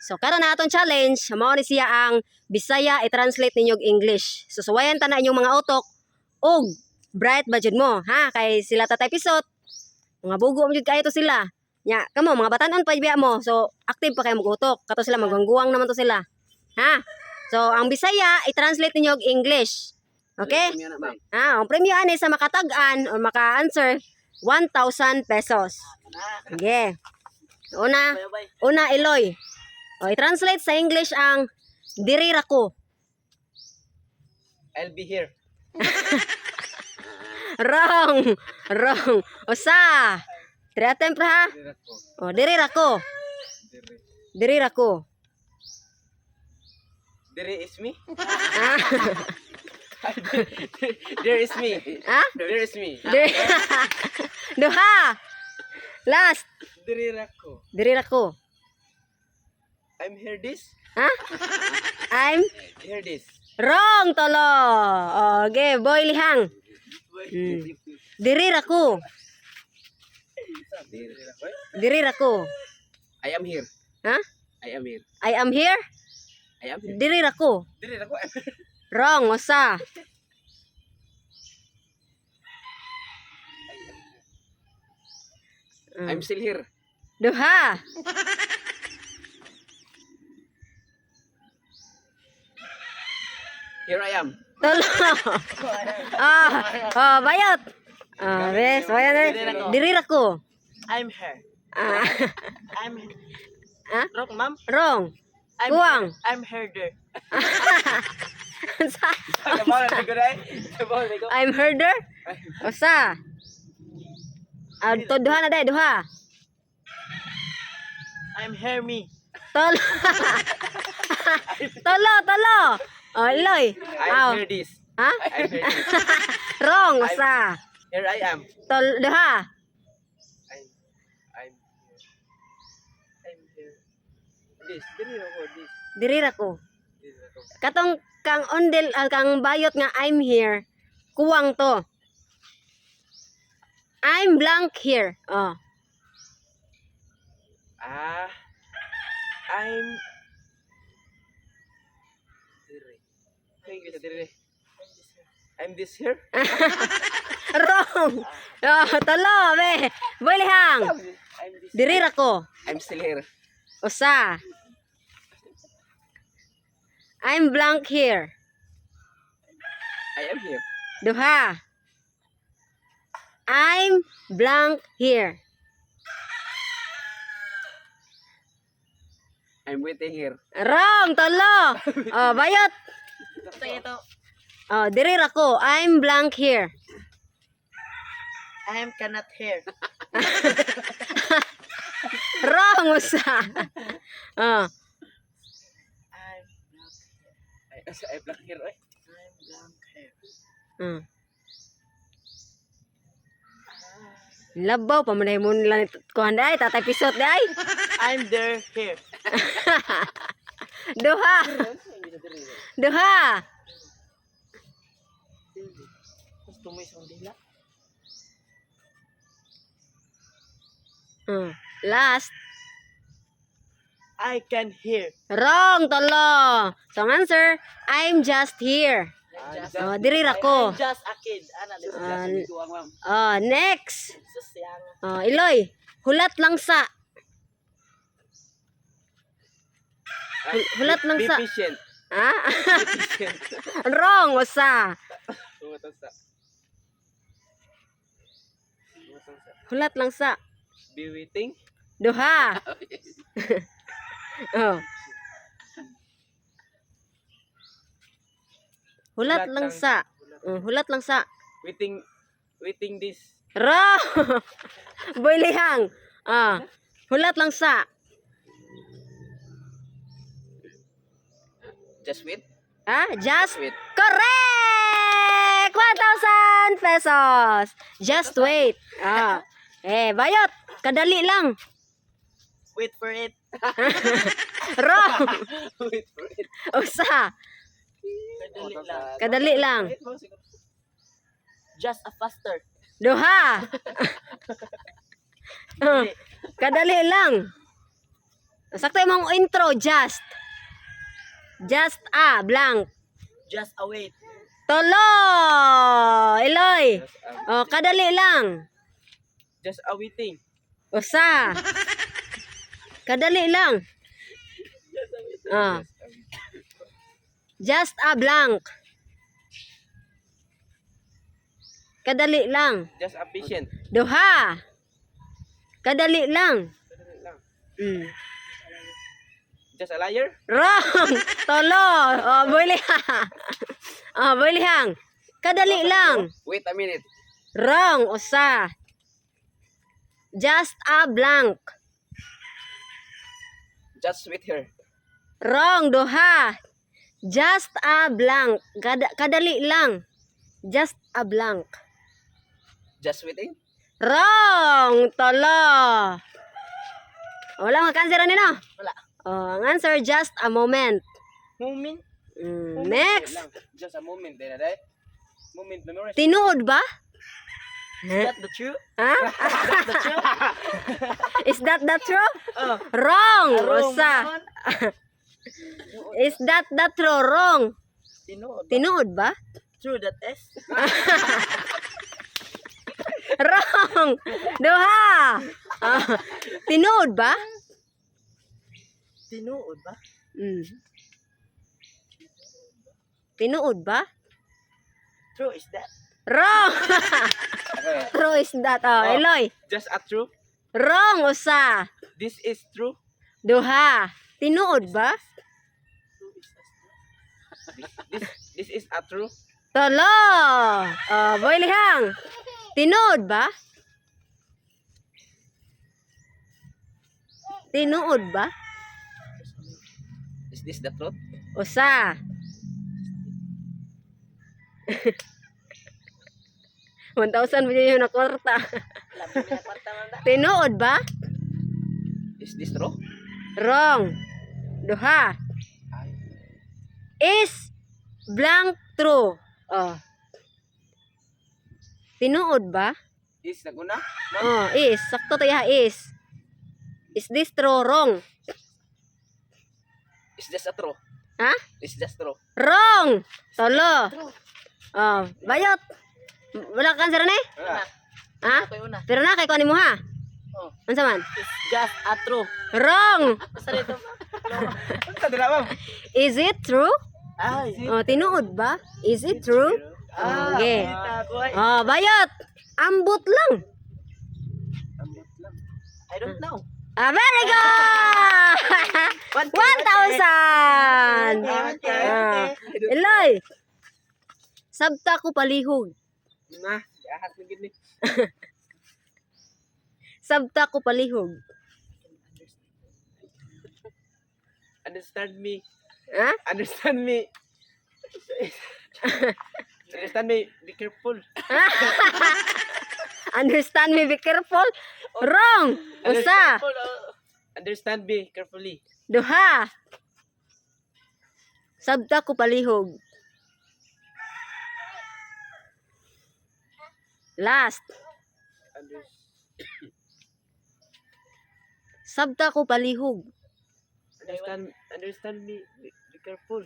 So karon na atong challenge, mao ni siya ang Bisaya i-translate ninyo og English. So suwayan ta na inyong mga utok og bright ba jud mo, ha? Kay sila Tatay Pisot, mga bugo mo jud kayo to sila. Nya, kamo mga batanon pa biya mo. So active pa kayo mag-utok. Kato sila magguwang naman to sila. Ha? So ang Bisaya i-translate ninyo og English. Okay? Ah, ang premyo ani sa makatag-an o maka-answer, 1,000 pesos. Sige. Una, una, Eloy. O, i-translate sa English ang "Diri ra ko." I'll be here. Wrong. Wrong. Usa. Three attempt ha. Diri ko. O, "Diri ra ko." Diri. "Diri ra ko." Diri is me. Ah? There is me. Ah? There is me. Diri. Duha. Last. Diri ra ko. "Diri ra ko." I'm here this. Ha? I'm Here this. Wrong, tulo. Okay, Boy Lihang. "Diri ra ko." Diri ra ko. "Diri ra ko." I am here. Ha? I am here. "I am here?" I am here. "Diri ra ko." Diri ra ko. Wrong, usa. I'm still here. Duha. Here I am. Tulo. Ah, oh, bayot. Ah, bes, bayot na. "Diri ra ko." I'm here. Ah, I'm ah, wrong, ma'am. Wrong. I'm Kuwang. I'm here there. Unsa? Kabaw na ko. I'm herder? Usa. Ah, to duha na dai, duha. I'm here me. Tulo. Tulo, tulo. Oh, Eloy. I'm Aw. here this. Ha? I'm here this. Wrong, usa. Here I am. Tol, duha. I'm here. I'm here. This. Diri ra ko this. "Diri ra ko." Diri ra ko. Katong kang ondel, ah, kang bayot nga "I'm here." Kuwang to. I'm blank here. Oh. Ah. I'm diri. Thank you sa diri. I'm this here. Wrong. Oh, tulo, be. Boy Lihang. I'm this. "Diri ra ko." I'm still here. Usa. I'm blank here. I am here. Duha. I'm blank here. I'm waiting here. Wrong, tulo. Oh, bayot. Ito, ito. Oh, "Diri ra ko." I'm blank here. I'm cannot hear. Wrong, usa. Oh, I'm blank. I black here. Oy. I'm blank here. Labaw pa man mo nila kuan day, Tatay Pisot day. I'm there here. Duha. Duha. Gusto mo isang dila? Last. I can hear. Wrong, tulo. So, ang answer, "I'm just here." Oh, "Diri ra ko." I'm just a kid. Ana, di ba? Ah, Kuwang, ma'am. Oh, next. Sus, yang. Oh, Eloy, "Hulat lang sa." "Hulat lang Be sa." patient. Ha? Be patient. Wrong, usa. Hulat lang sa. Hulat lang sa. "Hulat lang sa." Be waiting. Duha. Oh. "Hulat Hulat lang lang. sa." "Hulat lang sa." Waiting. Waiting this. Wrong. Boy Lihang. Ah. "Hulat lang sa." Just wait. Ha? Just Wait. Correct! 1,000 pesos. Just wait. Ah. Eh, bayot. "Kadali lang." Wait for it. Wrong. Wait for it. Usa. Kadali lang. "Kadali lang." Just a faster. Duha. Ah, "Kadali lang." Sakto imong intro, just. Just a blank. Just a wait. Tolo! Eloy. Just a, Oh, kadali lang. Just a waiting. Usa. Kadali lang. Ah. Just a blank. Kadali lang. Just a patient. Duha. Kadali lang. Kadali lang. Just a liar. Wrong. Tolo. Oh, boleh. Oh, boleh hang. Kadali lang. Wait a minute. Wrong. Usa. Just a blank. Just wait here. Wrong. Duha. Just a blank. Kadali lang. Just a blank. Just waiting. Wrong. Tolo. Wala nga answer ani no? Wala. Oh, ang answer, just a moment. Moment. Next. Lang. Just a moment. Dahil na moment memory. Tinuod ba? Is that the truth? Ha? Is that the truth? Is that the true? Oh. Wrong. Wrong Usa. man. Is that the true? Wrong. Tinuod ba? Tinuod ba? True that is. Wrong. Duha. Ah, tinuod ba? Tinuod ba? Tinuod ba? True is that. Wrong. Okay. True is that. Oh, Oh. Eloy. Just a true. Wrong. Usa. This is true. Duha. Tinuod ba? This is a true. Tolo. Oh, boy lihang. Tinuod ba? Tinuod ba? Is this the truth? Usa. 1,000 mo yun na kwarta. Labi na kwarta man da. Tinuod ba? Is this true? Wrong. Duha. Is blank true. Oh. Tinuod ba? Is naguna? Oh, is. Sakto to ya, is. Is this true? Wrong. Is this a true? Ha? Is this true? Wrong. Tolo. Oh, bayot. Wala ka answer ni? Wala. Ha? Ako yung una. Pero na kay kuan mo ha? Oh. Unsa man? It's just a true. Wrong. Basta dito. Unsa dira ma'am? Is it true? Ay. Oh, tinuod ba? Is it true? Ah, Okay. kita ko ay. Oh, bayot. Ambot lang. Ambot lang. I don't know. Ah, very good! 1,000! Okay, Ah. okay. Eloy! Sabta ko palihog. Na, ahas na gid ni. Sabta ko palihog. Understand me. Ha? Understand me. Understand me. Be careful. Understand me, be careful. Wrong! Usa! Understand me carefully. Duha! Sabta ko palihog. Last. Sabta ko palihog. Understand me. Be careful.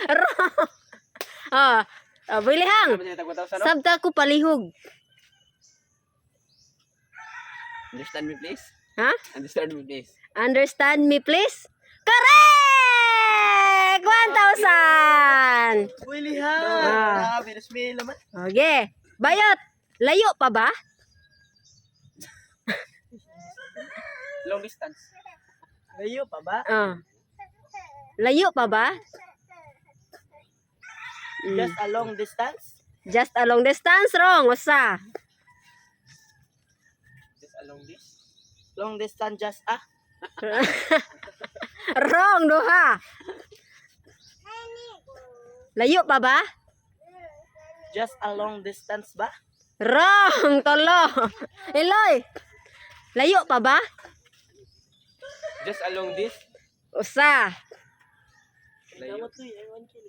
Wrong! Ah, ah, Bilihang. Tama niya tag 1,000, no? Sabta ko palihog. Understand me please. Ha? Understand me please. Understand me, please? Correct! 1,000! Willie ha. Ah. Grabe, bismillah man. Okay. Bayot, layo pa ba? Long distance. Layo pa ba? Ah. Layo pa ba? Just a long distance? Just a long distance, wrong. Usa. Just along this. Long distance just a. Wrong, duha. Layo pa ba? Just a long distance ba? Wrong, tolo. Eloy. Layo pa ba? Just along this. Usa. Layo. I want kill.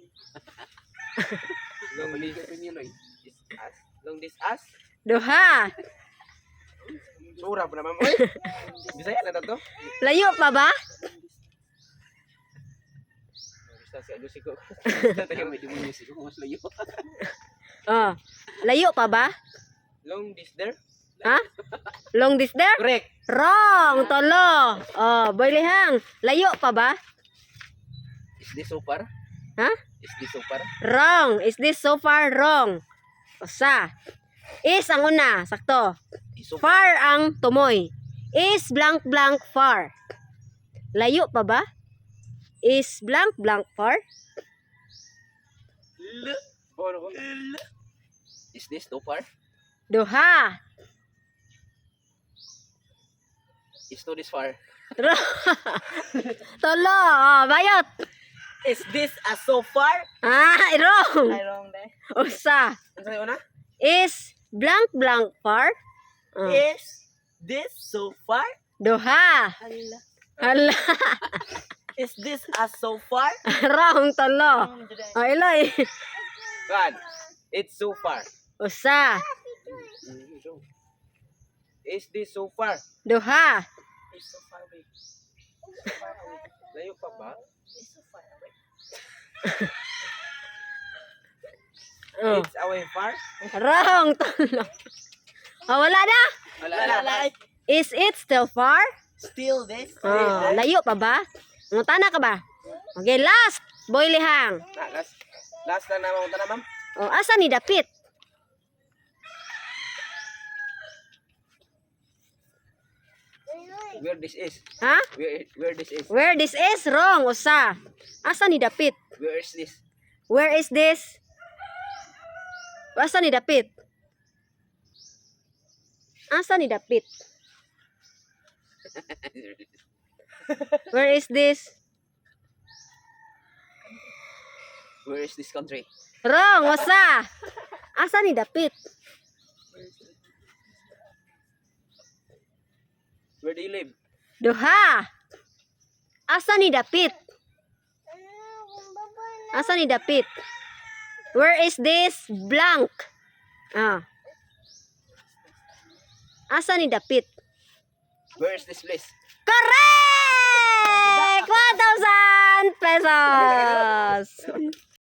Long this. Is us. Long this us. Duha. Sura pa naman. Uy! Bisaya na to. Layo pa ba? Basta si Agusi ko. Tayo may demonyo siguro mas layo. Oh. Layo pa ba? Long this there? Ha? Long this there? Correct. Wrong, tolo. Oh, Boy Lihang, layo pa ba? Is this so far? Ha? Is this so far? Wrong. Is this so far wrong? Usa. Is ang una, sakto. Is so far. Far ang tumoy. Is blank blank far. Layo pa ba? Is blank blank far? L. Bono ko. L. Is this too far? Duha. Is to this far? Tolo. Oh, bayot. Is this a so far? Ah, wrong. Ay, wrong de. Usa. Ano sa'yo una? Is blank blank far? Oh. Is this so far? Duha. Hala. Hala. Is this a so far? Wrong, tolo. Wrong today. Oh, Eloy. God. It's so far. Usa. Is this so far? Duha. It's so far away. So far away. Layo pa ba? It's so far away. Oh. It's away far? Wrong, tolo. Oh, wala na. Wala Wala na. na. Is it still far? Still this? Oh, layo pa ba? Ngutana ka ba? Okay, last. Boy Lihang. Na, last. Last na naman. Unta na, ma'am. Oh, asa ni dapit? Where this is? Ha? Where this is? Where this is wrong, usa. Asa ni dapit? Where is this? Where is this? Asa ni dapit? Asa ni dapit? Where is this? Where is this country? Wrong, usa. Asa ni dapit? Where do you live? Duha. Asa ni dapit? Asa ni dapit? Where is this blank? Ah. Asa ni dapit? Where is this place? Correct! 1,000 pesos!